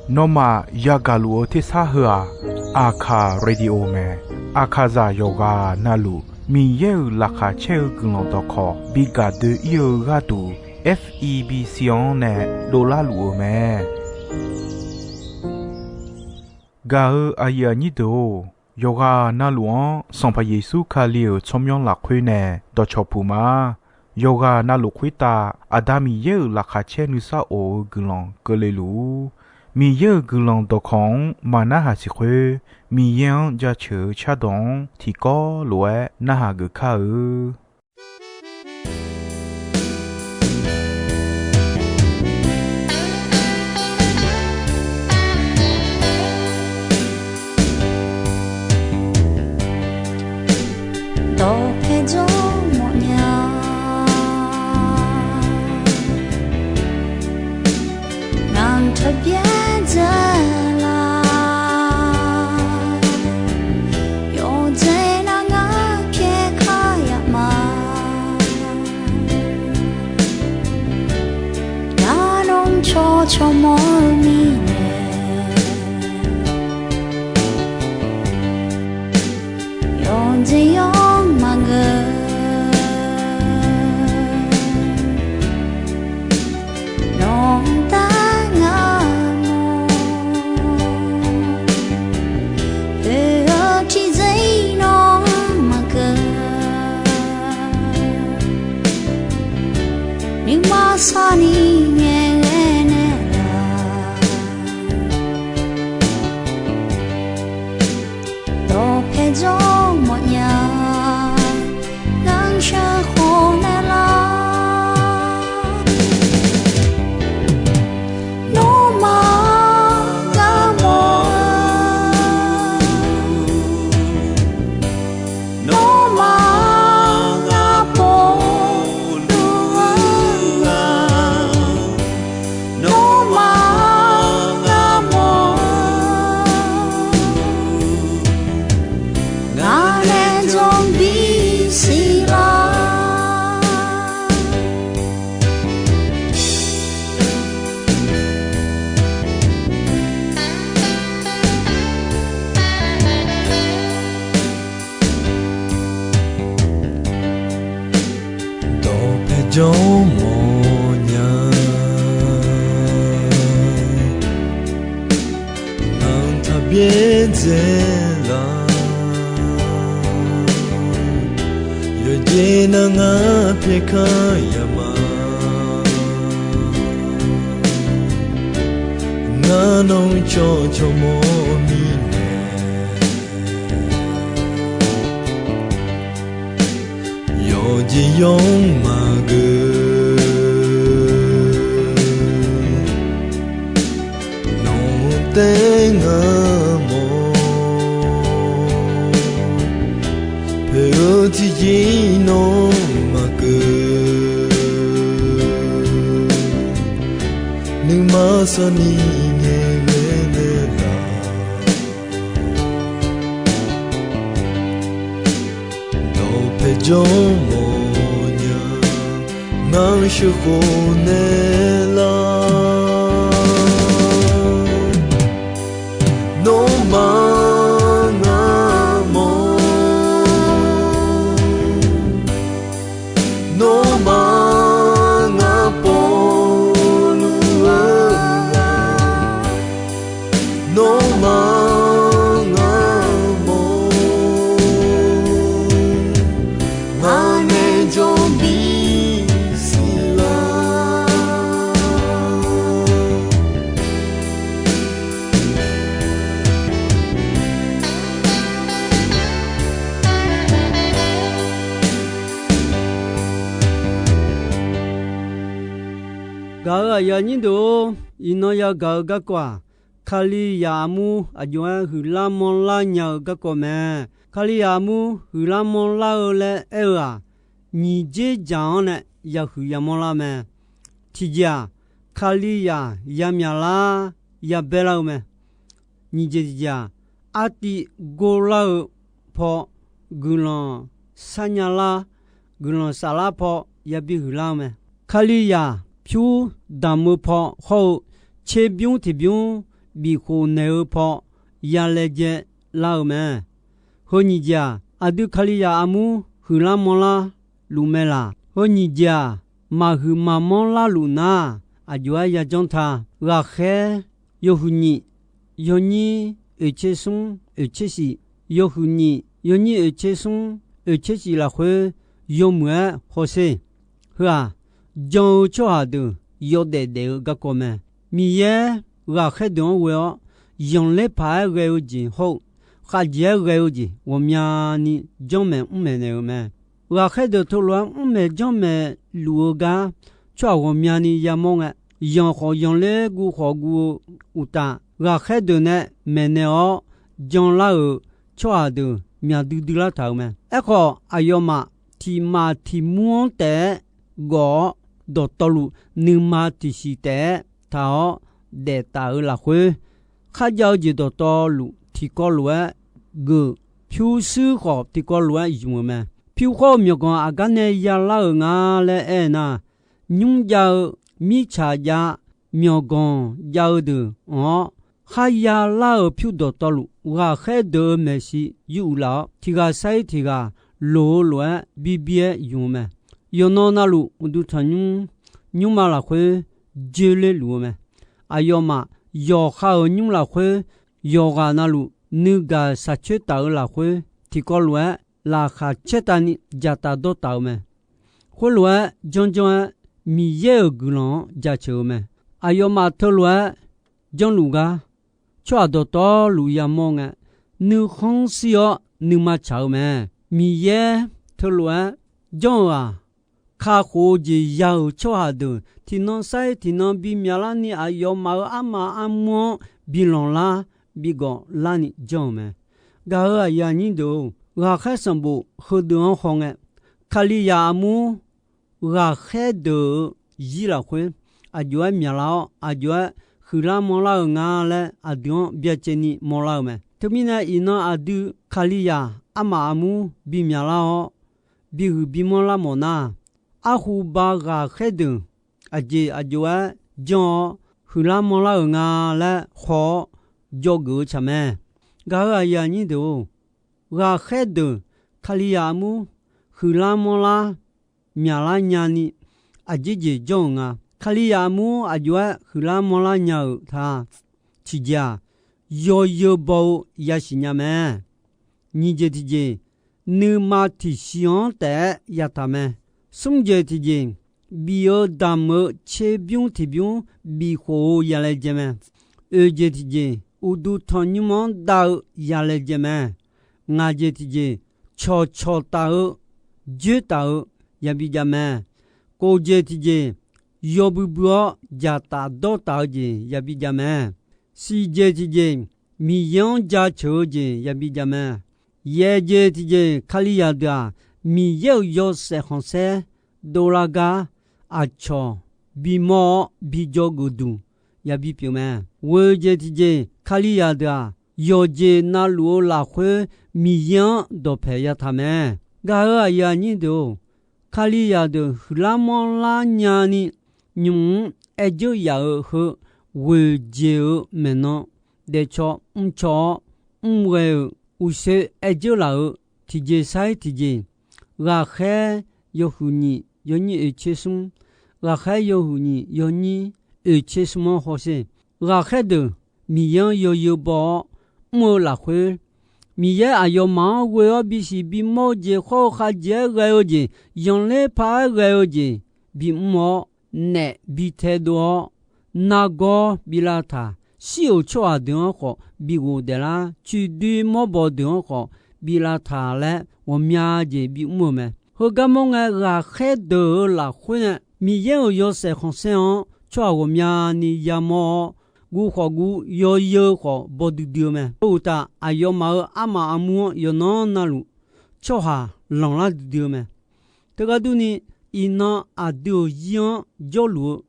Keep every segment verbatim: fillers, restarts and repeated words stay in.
Nawmaf yagaq luf-eu tersar heu-aq, Aqkaq Radio mae. Aqkaqzaq yawqghaq navluf Miqyaer-euq laqkhaq caer-eu guiqlanq dawqkawq bi gaq doe-ir-eu gharduq, F E B C-anr nae dovlar luf-eu mae. Gaq-eu aqyuif aqnyir deuq-or, yawqghaq navluf-anr Sanqpaq Yeqsur Kali-euq tsawrmyanr lafkhoer nae dawqcawq puq ma. Yawqghaq navluf khoertav Aqda Miqyaer-euq laqkhaq caer nuisar of-eu guiqlanq keuvle luf-ur. Miqyaer-euq guiqlanq dawqkawq-anr maqnarhaq siq khoer, Miqyaer-anr jaceuq-eu cardawq-anr tiqkawv lof-aer narhaq geuf kar-eu. Dawqpae jawr mawfnya, ngaq-anr taqbyaer dzae la. Yawqjeq nar ngar pyaeq kar yaf ma. Ngar nawr cawq cawq mawr-eu mirnae, yawqjeq yawr maqgeur. Nawq-anr taef ngar mawr, oe-eu tiqjeq nawr maqgeur. Nuima sarni ngaeqghae naeqlaf, dawqpae jawr mawfnya, ngar sheuqkhof naeqlaf. Nawmaf ngar mawr-eu, nawmaf ngar pov luf-eu, nawmaf ngar mawr-eu, ngaq nae jawr bisiq lar. Dawqpae jawr mawfnya, ngaq-anr taqbyaer dzae la. Yawqjeq nar ngar pyaeq kar yaf ma. Ngar nawr cawq cawq mawr mirnae, yawqjeq yawr maqgeur. Nawq-anr taef ngar mawr, poeq-eu tiqjeq nawr maqgeur. Nuima sarni ngaeqghae naeqlaf, dawqpae jawr mawfnya, ngar sheuqkhof naeqlaf. Nawmaf ngar mawr, nawmaf ngar pov luf-eu, nawmaf ngar mawr, ngaq nae jawr bisiq lar. Gaq-euq aqyuif aqnyir deuq-or, iqnan yagaq-eu garkawv-aq, Kalizaq armur aqjox-aer huiqlar manrlar nya-eu garkawv mae. Kalizaq armur huiqlar manrlar-eu laer aer-eu-aq, nyiq dzer dzaq-anr nae yahuiq yamanr lar mae. Tiqjeq-aq, Kalizaq yamyaq lar, yabaer lar-eu mae. Nyiq jeq tiqjeq-aq, artiv gorlar-eu paw guiqlanq sarnya lar, guiqlanq saflar paw yabi huiqlar-eu mae. Kalizaq pyur damq-eu paw hawr-eu tserbymr tiqbymr bifkhof naeq-eu paw yalaejae lar-eu mae. Heu nyiq jeq-aq, aqdui Kalizaq armur huiqlar manrlar luf mae laq. Heu nyiq jeq-aq, maqhuiq maqmanr larluf nar, aqjox-aer yajanr ta. Ghaqkhaer yawhuiq nyiq yawnyir oeqtser smr oeqtser shif, yawhuiq nyiq yawnyir oeqtser smr oeqtser shif lafkhoer yawmuiq-aer hawsher. Heu-aq, jan-eu tsawrhaq deuq yawdaef daef-eu garkawv mae. Miqyaer ghaqkhaer deuq-anr ghoe-awr, zanqler paq-aer ghae-eu jeq hawr-eu, khavjeq-aer ghae-eu jeq ghawqmyani janrmaeq mrmaeq naeq-eu mae. Ghaqkhaer deuq teulof-aer mrmaeq janrmaeq luf-eu gar, tsawrhaq ghawqmyani yamawr ngae, zanq khawf zanqler guv khawf guv-eu uqtaf, ghaqkhaer deuq nae maeqnaeq-awr janlar-euq tsawrhaq deuq myaq duidui lar taq-euq mae. Aerkhawf, aqyawfmaf tiq maf tiq mur-anr taef-aer gawf-awr, dawqtawvluf nuima tiqsiq taef-aer taq-awr daef taf-euq lafkhoer, kharjav-eu jeq dawqtawvluf tiqkawv lof-aer geuf, pyurshuir khawf tiqkawv lof-aer zmq-euq mae. Pyur khawr-eu myawqganq aqgar nae yalar-euq nga laer aer nar, nymr jav-eu, mirtsaq jav, myawqganq jav-eu deuq anq-awr, kharya lar-euq pyur dawqtawvluf, ghaqkhaer deuq-euq maeqshi yur uiq laf-awr, tiq ghaq sar-ir tiq ghaq loq-eu lof-aer birbir-aer zmq-eu mae. Yawqnan navluf uqduq tanqnymr nymrma lafkhoer joerler luf-eu mae. Aqyawfmaf yawqha-euq nymr lafkhoer, yawqghaq navluf nuigaq shaqcoer taf-eu lafkhoer, tiqkawv lof-aer laqkhaq caertavni dzaqtaf dawrtaf-eu mae. Khoerlof-aer janrjanr-aer, Miqyaer-euq guiqlanq-anr jaceuq-eu mae. Aqyawfmaf teulof-aer janrluf gar, tsawrhaq dawqtawvluf yamawr ngae, nuikhanr shir-awr nuima tsaq-eu mae. Miqyaer teulof-aer janr-eu-aq, kakhof-eu jeq ya-euq tsawrhaq deuq tiqnan sar-ir tiqnan bimyaq larni, aqyawfmaf-euq armaf armur-anr bilanq lar, bigawq larni janr-euq mae. Gaq-euq aqyuif aqnyir deuq-or, ghaqkhaer sanqbof heudeuq-anr hawngae, Kalizaq armur ghaqkhaer deuq-euq zir lafkhoer, aqjox-aer myaqlar-awr, aqjox-aer huiqlar manrlar-eu nga laer aqdui-anr byacaevni mawrlar-eu mae. Teumirnae, iqnan aqdui Kalizaq armaf armur bimyaqlar-awr, bihuiq bimanr lar mawf nar, arhu ba ghaqkhaer deuq aqjeq aqjox-aer janr-awr, huiqlar manrlar-euq nga laer khaw-awr dzawgeuf-eu tsaq mae. Gaq-euq aqyuif aqnyir deuq-or, ghaqkhaer deuq Kalizaq armur huiqlar manrlar myaqlar nyani aqjeq jeq janr-euq nga. Kalizaq armur aqjox-aer huiqlar manrlar nya-euq ta tiqjeq-aq, yawzeu baw-eu yasiq nya mae. Nyiq jeq tiqjeq, nuima tiqsiq-anr taef-aer yataq mae. Smr jeq tiqjeq, bif-eu damq-eu tserbymr tiqbymr bifkhof-eu yalaejae mae. Oeq jeq tiqjeq, uqduq tanqnymr-anr dav-eu yalaejae mae. Ngaq jeq tiqjeq, cawqcawq taf-eu, joer taf-eu yabi jav mae. Kof jeq tiqjeq, yawbui bui-awr dzaqtaf dawrtaf-eu jeq yabi jav mae. Siq jeq tiqjeq, Miqyaer-anr jaceuq-eu jeq yabi jav mae. Yaeq jeq tiqjeq, Kalizaq deuq-aq, Miqyaer-euq yawshaef khanqsaer dovlar gar aqcawq bimawr-awr bidzawgeuf duq yabi pyeuf mae. Ghoeq jeq tiqjeq, Kalizaq deuq-aq, yawqjeq navluf-eu lafkhoer Miqyaer-anr dawqpaeq yataq mae. Gaq-euq aqyuif aqnyir deuq-or, Kalizaq deuq huiqlar manrlar nyani nymq-mr aer dzeur yaf-eu heu, ghoeq jeq-eu maeqnan daefcaw mrcaw-awr mrghae-euq uqshoe aer dzeur laf-eu tiqjeq sar-ir tiqjeq, ghaqkhaer yawhuiq nyiq yawnyir oeqtser smr, ghaqkhaer yawhuiq nyiq yawnyir oeqtser smr-anr hawsher. Ghaqkhaer deuq Miqyaer-anr yawzeu baw-awr mr-eu lafkhoer, Miqyaer aqyawfmaf-anr ghoe-awr bisiq bimawr-eu jeq khawr-eu khavjeq-aer ghae-eu jeq, zanqler paq-aer ghae-eu jeq bimr-awr, naef bitaedov-awr, nargawr bilavtaq, shir-euq tsawrhaq deuq-anr khawf bighof daeflar, coiqdoi mawrbawq deuq-anr khawf bilavtaq laer ghawqmya jeq bimr-eu mae. Heugar mawr ngae, ghaqkhaer deuq-euq lafkhoer nae Miqyaer-euq yawshaef khanqsaer-anr tsawrhaq ghawqmyani yamawr-awr, guv khawf guv, yawzeu khawf baw duidui-eu mae. Heu uqtaf, aqyawfmaf-euq armaf armur-anr yawqnan navluf tsawrhaq lanqlar duidui-eu mae. Teugar durni, iqnan aqdui-euq zir-anr jawrluf-eu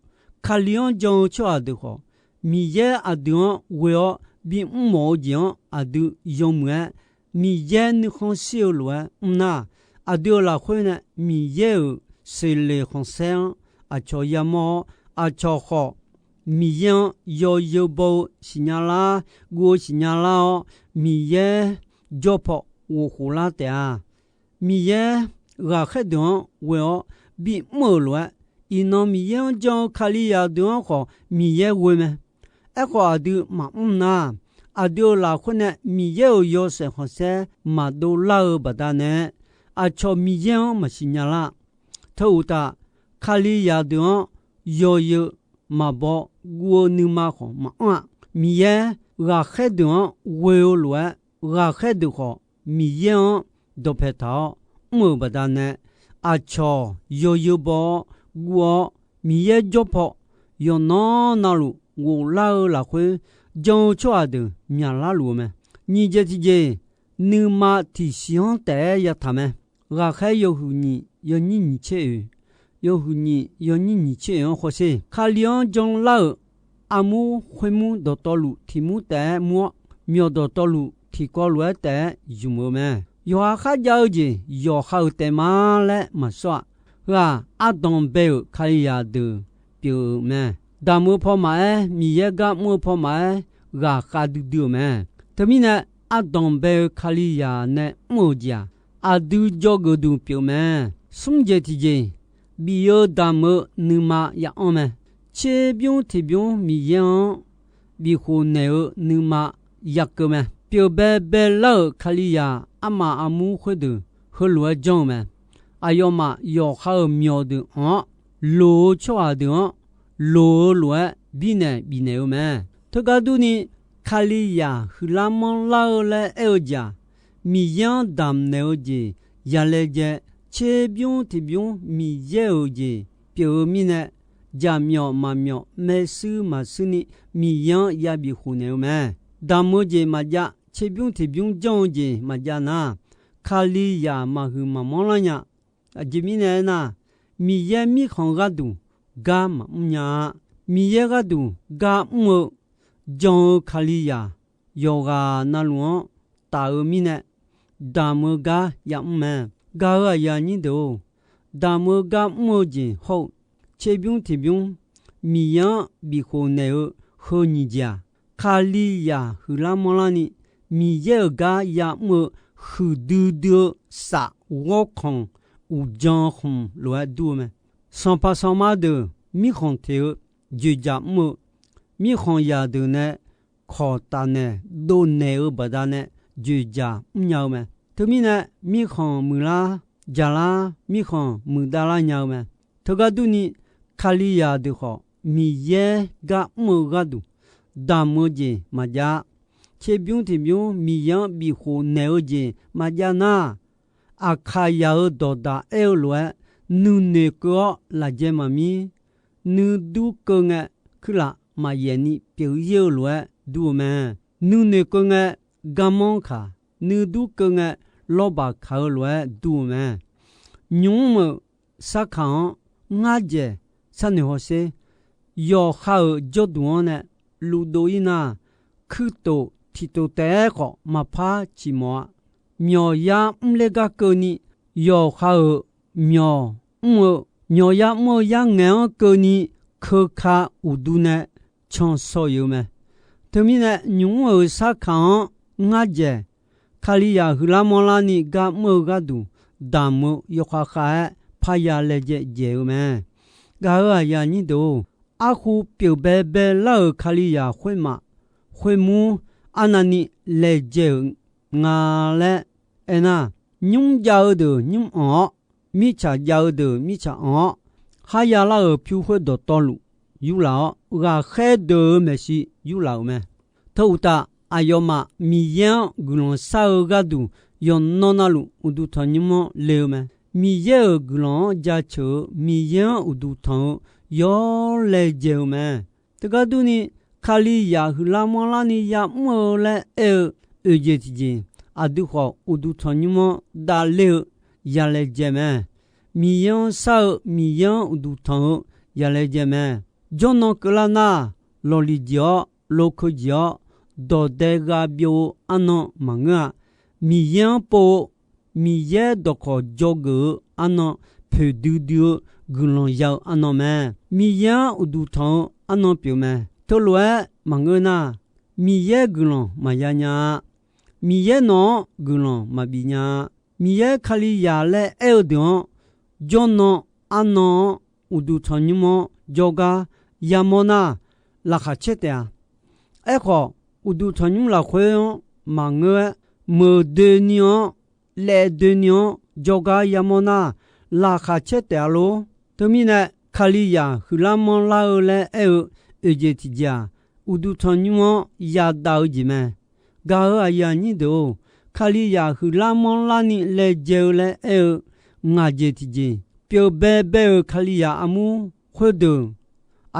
Kali-anr jan-eu tsawrhaq deuq khawf, Miqyaer aqdui-anr ghoe-awr bimr mawf-eu jeq-anr aqdui yawmuiq-aer, Miqyaer nuikhanr shir-eu lof-aer mr nar, aqdui-euq lafkhoer nae Miqyaer-euq seqleq khanqsaer-anr aqcawq yamawr-awr, aqcawq khawf Miqyaer-anr yawzeu baw-eu siqnya lar, guv-eu siqnya lar-awr, Miqyaer jawr paw ghofkhof lar taef-a. Miqyaer ghaqkhaer deuq-anr ghoe-awr bimr-euq lof-aer, iqnan Miqyaer-anr jan-eu Kalizaq deuq-anr khawf Miqyaer ghoe mae. Aerkhawf, aqdui maqmr nar, aqdui-euq lafkhoer nae Miqyaer-euq yawshaef khanqsaer maqdov lar-eu baqdanae, aqcawq Miqyaer-anr maqsiq nya lar. Teu uqtaf, Kalizaq deuq-anr yawzeu maqbaw guv-eu nuima khawf maqanr-a. Miqyaer ghaqkhaer deuq-anr ghoe-eu lof-aer, ghaqkhaer deuq khawf Miqyaer-anr dawqpae taq-awr mr-euq baqdanae, aqcawq yawzeu baw-awr guv-awr, Miqyaer jawr paw yawqnan navluf ghoflar-eu lafkhoer jan-eu tsawrhaq deuq myaqlar luf-eu mae. Nyiq jeq tiqjeq, nuima tiqsiq-anr taef-aer yataq mae. Ghaqkhaer yawhuiq nyiq yawnyir nyiq tser oeq, yawhuiq nyiq yawnyir nyiq tser oeq-anr hawsher. Kali-anr janlar-euq armur khoermur dawqtawvluf tiq mur taef-aer mur-awr, myawq dawqtawvluf tiqkawv lof-aer taef-aer zmq-eu mae. Yawqha kharjav-eu jeq yawqha-euq taef ma laer maqsawr-a. Heu-aq, ardanq bae-euq Kalizaq deuq pyeuf-euq mae. Damq-eu pawmaf-aer, Miqyaer gar mr-eu pawmaf-aer, ghaqkhav duidui-euq mae. Teumirnae, ardanq bae-eu Kalizaq nae mr-euq jeq-aq, aqdui dzawgeuf duq pyeuf mae. Smr jeq tiqjeq, bif-eu damq-eu nuima ya'anr mae. Tserbymr tiqbymr Miqyaer-anr bifkhof naeq-eu nuima yakeuv mae. Pyeuf baebae lar-euq Kalizaq armaf armur khoerdeuq heulof-aer janr-eu mae. Aqyawfmaf yawqha-euq myawq deuq anq-awr, loq-eu tsawrhaq deuq-anr loq-eu lof-aer birnaeq bifnaeq-eu mae. Teugar durni, Kalizaq huiqlar manrlar-eu laer aer-eu jeq-aq, Miqyaer-anr damqnaeq-eu jeq yalaejae, tserbymr tiqbymr Miqyaer-euq jeq pyeuf-eu mirnae, jaqmyawf maqmyawf maershuir maqshuir ni Miqyaer-anr yabif khofnaeq-eu mae. Damq-eu jeq maqjav, tserbymr tiqbymr janr-eu jeq maqjav nar, Kalizaq maqhuiq maqmanr lar nya. Aqjeq mirnae aernar, Miqyaer mirkhanq gharduq gar maqmr nya-a. Miqyaer gharduq gar mr-eu jan-eu Kalizaq yawqghaq navluf-anr taf-eu mirnae, damq-eu gar yamr mae. Gaq-euq aqyuif aqnyir deuq-or, damq-eu gar mr-eu jeq hawr-eu, tserbymr tiqbymr Miqyaer-anr bifkhof naeq-eu heu nyiq jeq-aq, Kalizaq huiqlar manrlar ni Miqyaer-euq gar yamr-eu huiqdui dui-eu saf ghawrkhanq uqdzan khmq lof-aer dur-eu mae. Sanqpaq sanqma deuq mirkhanq teq-eu joeqjaq mr-eu, mirkhanq zaqdeuq nae kawq taf naeq dovnaeq-eu baqdanae joeqjaq mrnya-eu mae. Teumirnae, mirkhanq muiqlar jaqlar, mirkhanq muiqdavlar nya-eu mae. Teugar durni, Kalizaq deuq khawf Miqyaer gar mr-eu gharduq damq-eu jeq maqjav-a. Tserbymr tiqbymr Miqyaer-anr bifkhof naeq-eu jeq maqjav nar, Aqkaqzaq-euq dawqdaq aer-eu lof-aer, nuinoeq keuv-awr lafjae maqmir, nuidur keuv ngae, kuirlaf maqyaef ni pyeuf-ir-eu lof-aer dur-eu mae. Nuinoeq keuv ngae, garmanr kaq, nuidur keuv ngae, lawrbaq kaq-eu lof-aer dur-eu mae. Nymq-mr-euq sarkaq-anr ngar dzaeq sharnoeq hawsher. Yawqha-euq jawrduq-anr nae luvdov-ir nar, kuirtof tiqtof taef-aer khawf maqpar ciqmawf-a. Myawqyar mrler gar keuvni, yawqha-euq myawq mr-eu, myawqyar mr-eu yarngaeq-anr keuvni, keuka uqdu nae cansaw-iq-eu mae. Teumirnae, nymq-mr-euq sarkaq-anr ngar dzaeq, Kalizaq huiqlar manrlar ni gar mr-eu gharduq damq-eu yawkhav khav-aer parya laejae dzaeq-eu mae. Gaq-euq aqyuif aqnyir deuq-or, arhu pyeuf baebae lar-euq Kalizaq khoermaf khoermur arnavni laejae-euq nga laer aernar, nymr jav-eu deuq nymr anq-awr, mirtsaq jav-eu deuq mirtsaq anq-awr, kharya lar-euq pyur khoer dawqtawvluf yurlaf-awr, ghaqkhaer deuq-euq maeqshi yurlaf-euq mae. Teu uqtaf, aqyawfmaf Miqyaer-anr guiqlanq shar-eu gharduq yawqnan navluf uqduq tanqnymr-anr le-eu mae. Miqyaer-euq guiqlanq-anr jaceuq-eu, Miqyaer-anr uqduq tanq-eu yawr laejae-eu mae. Teugar durni, Kalizaq huiqlar manrlar ni ya'mr-eu laer aer-eu oeq jeq tiqjeq, aqdui khawf uqduq tanqnymr-anr davler-eu yalaejae mae. Miqyaer-anr shar-eu, Miqyaer-anr uqduq tanq-eu yalaejae mae. Jawrnan keuvlar nar, lawqliq jeq-awr, lokeu jeq-awr, dawqdae gha byov-eu arnan maqngeur-a. Miqyaer-anr pov-eu, Miqyaer dawqkawq dzawgeuf-eu arnan, poeqdui dui-eu guiqlanq ya-eu arnan mae. Miqyaer-anr uqduq tanq-eu arnan pyeuf mae. Teulof-aer maqngeur nar, Miqyaer guiqlanq maqya nya-a. Miqyaer nawq-anr guiqlanq maqbif nya-a. Miqyaer Kalizaq laer aer-eu deuq-anr, jawrnan arnan-anr, uqduq tanqnymr-anr jawrgar yamawr nar, laqkhaq caer taef-a. Aerkhawf, uqduq tanqnymr lafkhoer-anr maqngeur-aer, meuq doeni-anr, laev doeni-anr jawrgar yamawr nar, laqkhaq caer taef-a lor. Teumirnae, Kalizaq huiqlar manrlar-eu laer aer-eu oeqjeq tiqjeq-aq, uqduq tanqnymr-anr yadaf-eu jeq mae. Gaq-euq aqyuif aqnyir deuq-or, Kalizaq huiqlar manrlarni laejae-eu laer aer-eu ngaq jeq tiqjeq, pyeuf baebae-euq Kalizaq armur khoerdeuq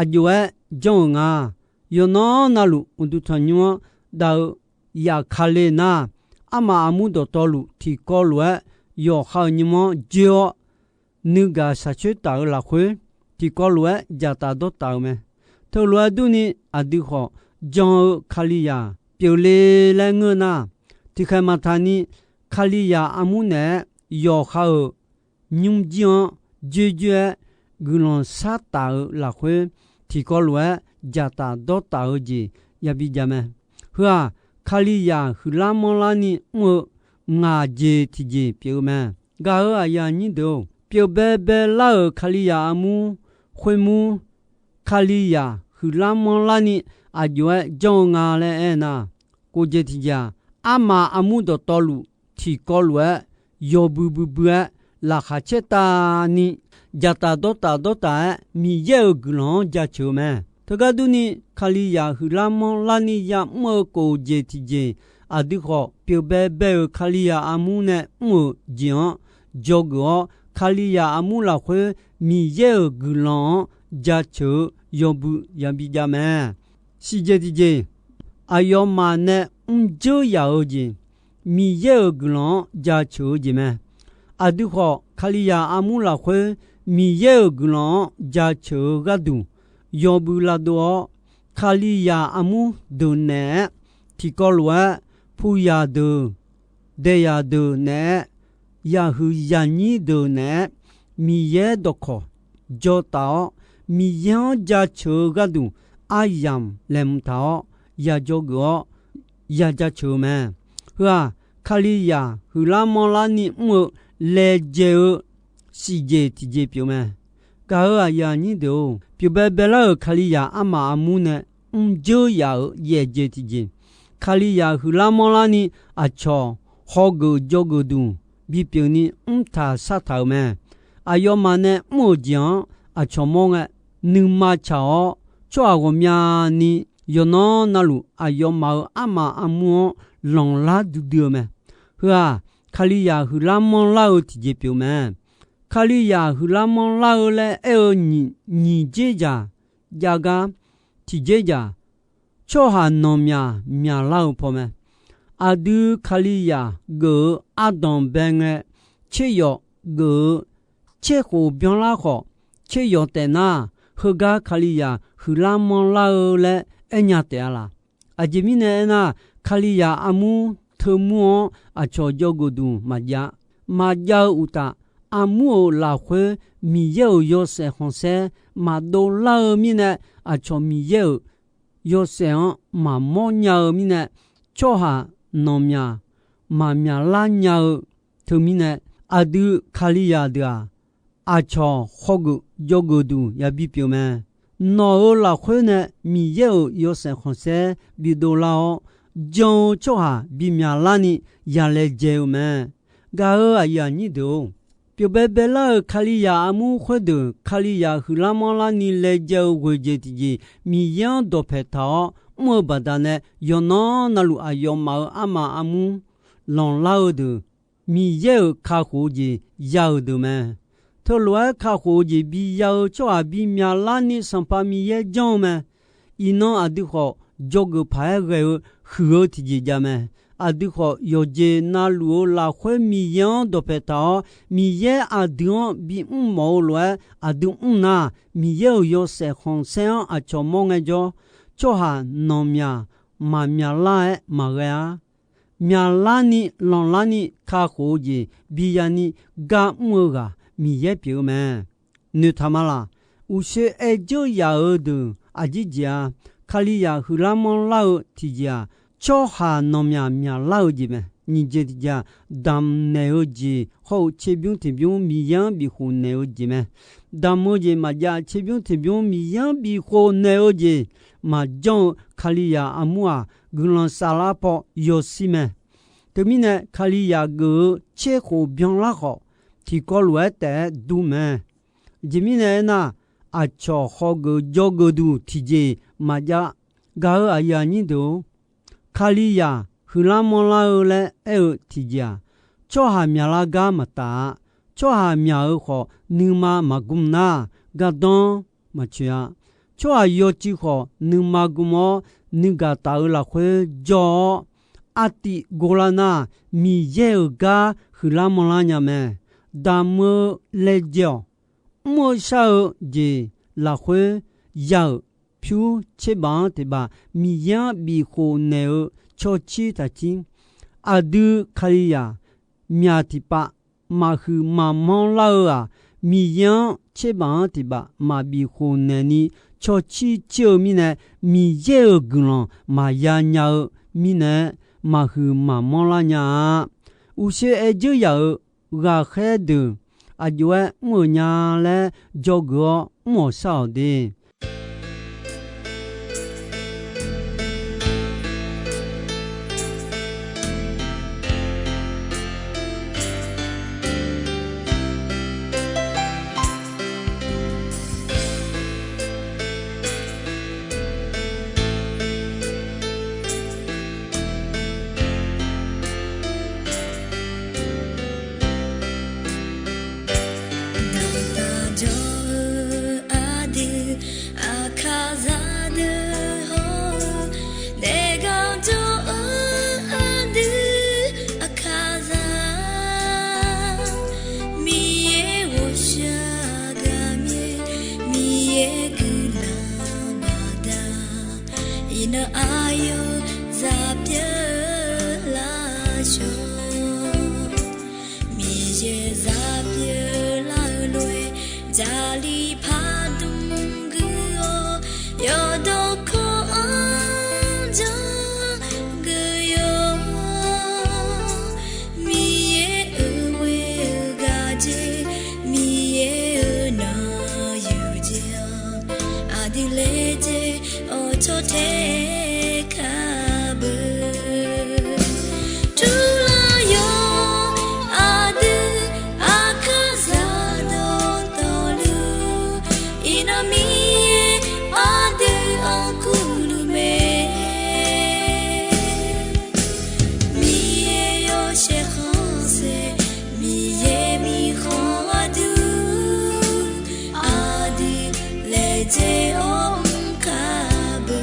aqjox-aer janr-euq nga. Yawqnan navluf uqduq tanqnymr-anr dav-eu yaf Kale nar, armaf armur dawqtawvluf tiqkawv lof-aer yawqha-euq nymr-anr joer-awr, nuigaq shaqcoer taf-eu lafkhoer tiqkawv lof-aer dzaqtaf dawrtaf-eu mae. Teulof-aer durni, aqdui khawf jan-eu Kalizaq pyeufle laer ngeur nar, tiqkhaeq maqtaq ni Kalizaq armur naeq-aer yawqha-euq nymrjir-anr joerjoer-aer guiqlanq shartaf-eu lafkhoer, tiqkawv lof-aer dzaqtaf dawrtaf-eu jeq yabi jav mae. Heu-aq, Kalizaq huiqlar manrlarni mr-eu ngaq jeq tiqjeq pyeuf-eu mae. Gaq-euq aqyuif aqnyir deuq-or, pyeuf baebae lar-euq Kalizaq armur khoermur, Kalizaq huiqlar manrlarni aqjox-aer janr-eu nga laer aernar, kof jeq tiqjeq-aq, armaf armur dawqtawvluf tiqkawv lof-aer yawbui buibui-aer laqkhaq caertavni dzaqtaf dawrtaf dawrtaf-aer Miqyaer-euq guiqlanq-anr jaceuq-eu mae. Teugar durni, Kalizaq huiqlar manrlarni ya'mr-eu kof jeq tiqjeq, aqdui khawf pyeuf baebae-euq Kalizaq armur nae mr-euq jeq-anr dzawgeuf-awr, Kalizaq armur lafkhoer Miqyaer-euq guiqlanq-anr jaceuq-eu yawbui yabi jav mae. Siqjeq tiqjeq, aqyawfmaf nae mrjeur yaf-eu jeq, Miqyaer-euq guiqlanq-anr jaceuq-eu jeq mae. Aqdui khawf, Kalizaq armur lafkhoer Miqyaer-euq guiqlanq-anr jaceuq-eu gharduq yawbui lavdov-awr, Kalizaq armur deuq naeq-aer, tiqkawv lof-aer puyaq deuq, daeyaq deuq naeq-aer, yaqhuiq yaqnyir deuq naeq-aer, Miqyaer dawqkawq jawtaf-awr, Miqyaer-anr jaceuq-eu gharduq aryamq laeqhmq taq-awr, ya dzawgeuf-awr, ya jaceuq-eu mae. Heu-aq, Kalizaq huiqlar manrlarni mr-eu laejae-eu siqjeq tiqjeq pyeuf mae. Gaq-euq aqyuif aqnyir deuq-or, pyeuf baebae lar-euq Kalizaq armaf armur nae mrjeur yaf-euq yaefjeq tiqjeq, Kalizaq huiqlar manrlarni aqcawq hawgeuf dzawgeuf duq bipyeuf ni mrtaq shartaq-euq mae. Aqyawfmaf nae mr-euq jeq-anr aqcawq mawr ngae, nuima tsaq-awr, tsawrhaq ghawqmyani yawqnan navluf aqyawfmaf-euq armaf armur-anr lanqlar duidui-eu mae. Heu-aq, Kalizaq huiqlar manrlar-eu tiqjeq pyeuf mae. Kalizaq huiqlar manrlar-eu laer aer-eu nyiq, nyiq dzerdzaq jav gar, tiq dzerdzaq, tsawrhaq nanqmyaq myaqlar-eu pawmae. Aqdui Kalizaq geuf-eu ardanq bae ngae, tseryawf geuf-eu tserkhof byanlar khawf, tseryawf taef nar, heugar Kalizaq huiqlar manrlar-eu laer aernya taef-a laq. Aqjeq mirnae aernar, Kalizaq armur teumur-anr aqcawq dzawgeuf duq maqjav. Maqjav-eu uqtaf, armur-euq lafkhoer Miqyaer-euq yawshaef khanqsaer maqdov lar-eu mirnae, aqcawq Miqyaer-euq yawshaef-anr maqmawr nya-eu mirnae, tsawrhaq nanqmyaq maqmyaqlar nya-eu teumirnae, aqdui Kalizaq deuq-aq, aqcawq hawgeuf dzawgeuf duq yabi pyeuf mae. Nawq-euq lafkhoer nae Miqyaer-euq yawshaef khanqsaer bidov lar-awr, jan-eu tsawrhaq bimyaq larni yalaejae-eu mae. Gaq-euq aqyuif aqnyir deuq-or, pyeufbae baelar-euq Kalizaq armur khoerdeuq, Kalizaq huiqlar manrlarni laejae-eu ghoeq jeq tiqjeq, Miqyaer-anr dawqpaeq taq-awr mr-eu baqdanae, yawqnan navluf aqyawfmaf-euq armaf armur lanqlar-eu deuq, Miqyaer-euq kakhof-eu jeq ya-euq deuq mae. Teulof-aer kakhof-eu jeq biya-eu tsawrhaq bimyaq larni Sanqpaq Miqyaer janr-eu mae. Iqnan aqdui khawf, dzawgeuf paq-aer ghae-eu huiq-eu tiqjeq jav mae. Aqdui khawf, yawqjeq navluf-eu lafkhoer Miqyaer-anr dawqpaeq taq-awr, Miqyaer aqdui-anr bimr mawf-eu lof-aer aqdui mr nar, Miqyaer-euq yawshaef khanqsaer-anr aqcawq mawr ngaejawr, tsawrhaq nanqmyaq maqmyaq lar-aer maqghae-ar. Myaqlarni lanqlarni kakhof-eu jeq biyani gar mr-eu ghaq Miqyaer pyeuf-eu mae. Noeqtaq ma laq. Uqshoe aer dzeur yaf-eu deuq Aqjeq jeq-aq, Kalizaq huiqlar manrlar-eu tiqjeq-aq, tsawrhaq nawqmyaq myaqlar-eu jeq mae. Nyiq jeq tiqjeq-aq, damqnaeq-eu jeq hawr-eu tserbymr tiqbymr Miqyaer-anr bifkhof naeq-eu jeq mae. Damq-eu jeq maqjav, tserbymr tiqbymr Miqyaer-anr bifkhof naeq-eu jeq maqjanr-eu Kalizaq armur-aq, guiqlanq saflar paw yawshir mae. Teumirnae, Kalizaq geuf-eu tserkhof byanlar khawf, tiqkawv lof-aer taef-aer dur mae. Aqjeq mirnae aernar, aqcawq hawgeuf jawrgeuf duq tiqjeq maqjav. Gaq-euq aqyuif aqnyir deuq-or, Kalizaq huiqlar manrlar-eu laer aer-eu tiqjeq-aq, tsawrhaq myaqlar gar maqtaf-a. Tsawrhaq myaq-eu khawf, nuima maqgm nar, gardanr maqtsoeq-a. Tsawrhaq yawcuiv khawf, nuima gm-awr, nuigaq taf-eu lafkhoer jawr-awr, artiv gorlar nar, Miqyaer-euq gar huiqlar manrlar nya mae. Damq-eu laejae-awq. Mr-eu shar-eu jeq lafkhoer ya-euq pyur tserbaq-anr tiqbaq Miqyaer-anr bifkhof naeq-eu cawcir taqcir. Aqdui Kalizaq myaq tiqpav maqhuiq maqmanr lar-eu-aq, Miqyaer-anr tserbaq-anr tiqbaq maqbif khofnaeq ni cawcir cir-eu mirnae, Miqyaer-euq guiqlanq maqya nya-eu mirnae, maqhuiq maqmanr lar nya-a. Uqshoe aer dzeur yaq-euq ghaqkhaer deuq aqjox-aer mr-euq nya laer dzawgeuf-awr mr-awq shar-awq de. Daqtaq jawr-eu aqdui, aqkaqzaq deuq hawr-eu, daefgar jawr-eu aqdui, aqkaqzaq, Miqyaer ghawqshaq gaqmyaer, Miqyaer guiqlanq baqda, iqnan aqyawf zaq pyeuf-eu lafshawr, Miqyaer zaq pyeuf lar-eu lof-aer, jaqli pardmq guiq-awr, yawqdawq kawv-anr janr guiq-awr, Miqyaer-euq ghoe-eu gaqjeq, Miqyaer-euq nanqyuq jeq-anr, aqdui laejae-awr tsawrtae kar beu. Turlar yawq aqdui, aqkaqzaq dawqtawvluf, iqnan Miqyaer aqdui-anr kurluf mae. Miqyaer yawshaef khanqsaer, Miqyaer mirkhanq aqdui, aqdui laejae-awr mr kar beu.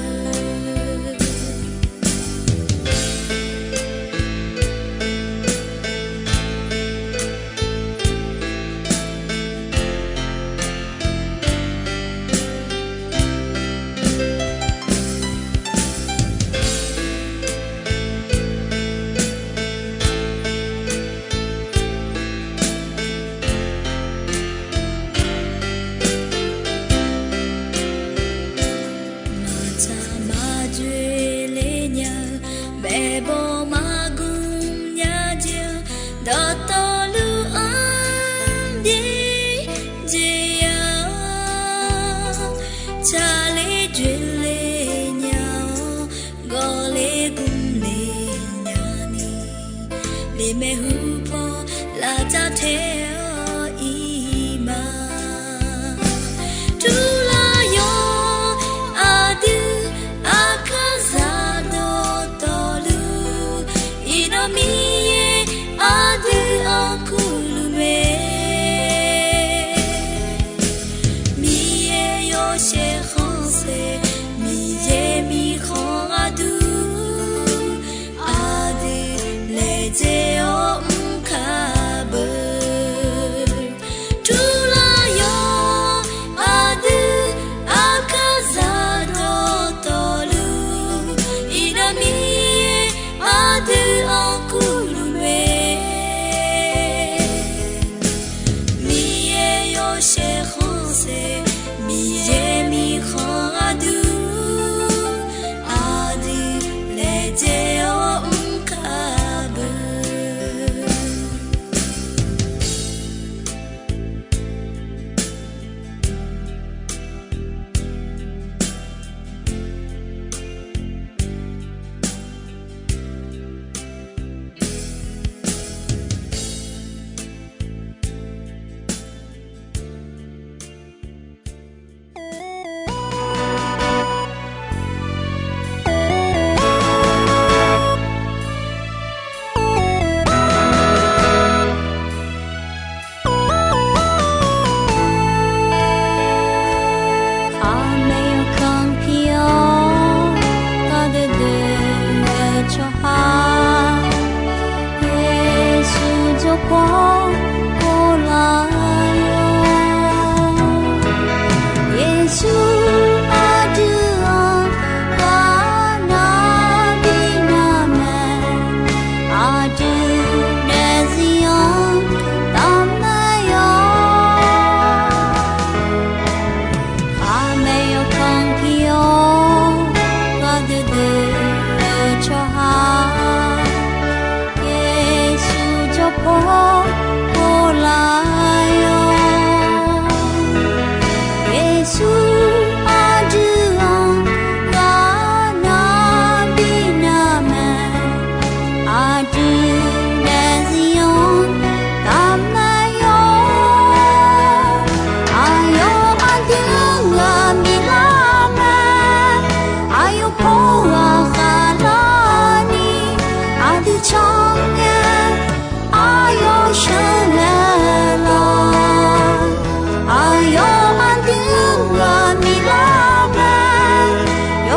Maqtsaq maqdzoeq le nya-eu, maeqbawq maqgmq nya jeq-anr, dawqtawvluf-anr byaerdzae ya-awr, tsaqler dzoeqler nya-awr, gawqler gmqler nya ni, lemaeq hupaw lavcav tae-awr iqma. Turlar yawq aqdui, aqkaqzaq dawqtawvluf, iqnan Miqyaer aqdui-anr kurluf mae. Miqyaer yawshaef khanqsaer, Miqyaer mirkhanq aqdui, aqdui laejae-awr mr kar beu.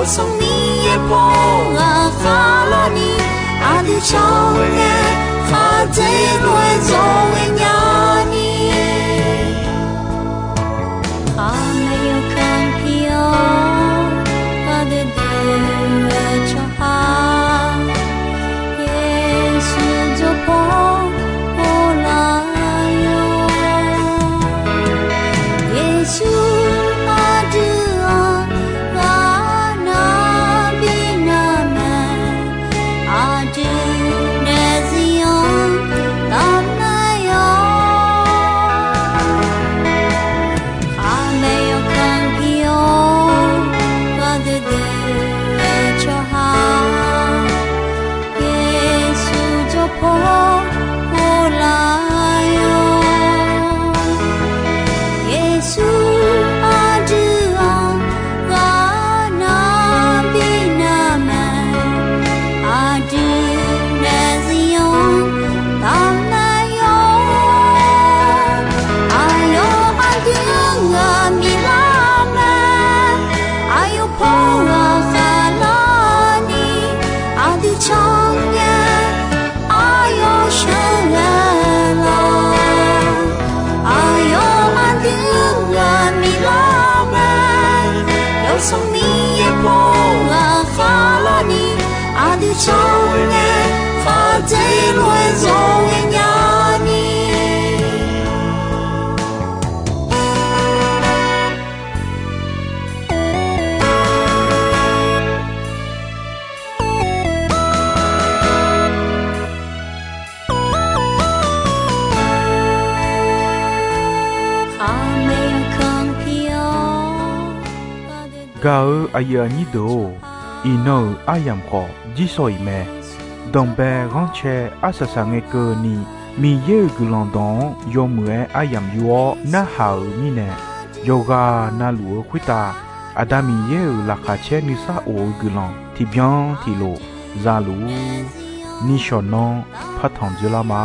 Sanqmiqyaer paw ghaqkhav larni, aqdui can-eu ngae, khaqdzerzaq-aer zawr ghaenya ni. Khaqmae yawkanr pir-awr, gardui dui-eu tsawrhaq, Yeqsur jawrpaw ghoflar-awr. Yeqsur aqdui-anr ghaqnav bi navmae, aqdui daefzir-anr tafnaeq-awr. Khaqmae yawkanr pir-awr, gardui dui-eu tsawrhaq, Yeqsur jawrpaw ghoflar-awr. Yeqsur aqdui-anr ghaqnav bi navmae, aqdui daefzir-anr tafnaeq-awr. Aqyawf aqdui-anr ghaq miqlar mae, aqyawf paw ghaqkhav larni, aqdui can ngae, aqyawf sheuqghae lawq. Aqyawf aqdui-anr ghaq miqlar mae, Yawsanr Miqyaer paw ghaqkhav larni, aqdui can ngae, khaqdzerzaq-aer zawr ghaenya ni. Gaq-eu aqyuif aqnyir deuq-or, iqnan-euq aryamq khawf jirsawq iq mae. Danqbae ghanrcae arsaq saq ngae keuvni, Miqyaer-euq guiqlanq dawq-anr yawmuiq-aer aryamq yur-awr narhaq-euq mirnae, yawqghaq navluf-eu khoertav Aqda Miqyaer-euq laqkhaq caer nuisar of-eu guiqlanq tiqbyan tiqlof za luf-ur. Nishawq nanr partanq dzoerlar ma.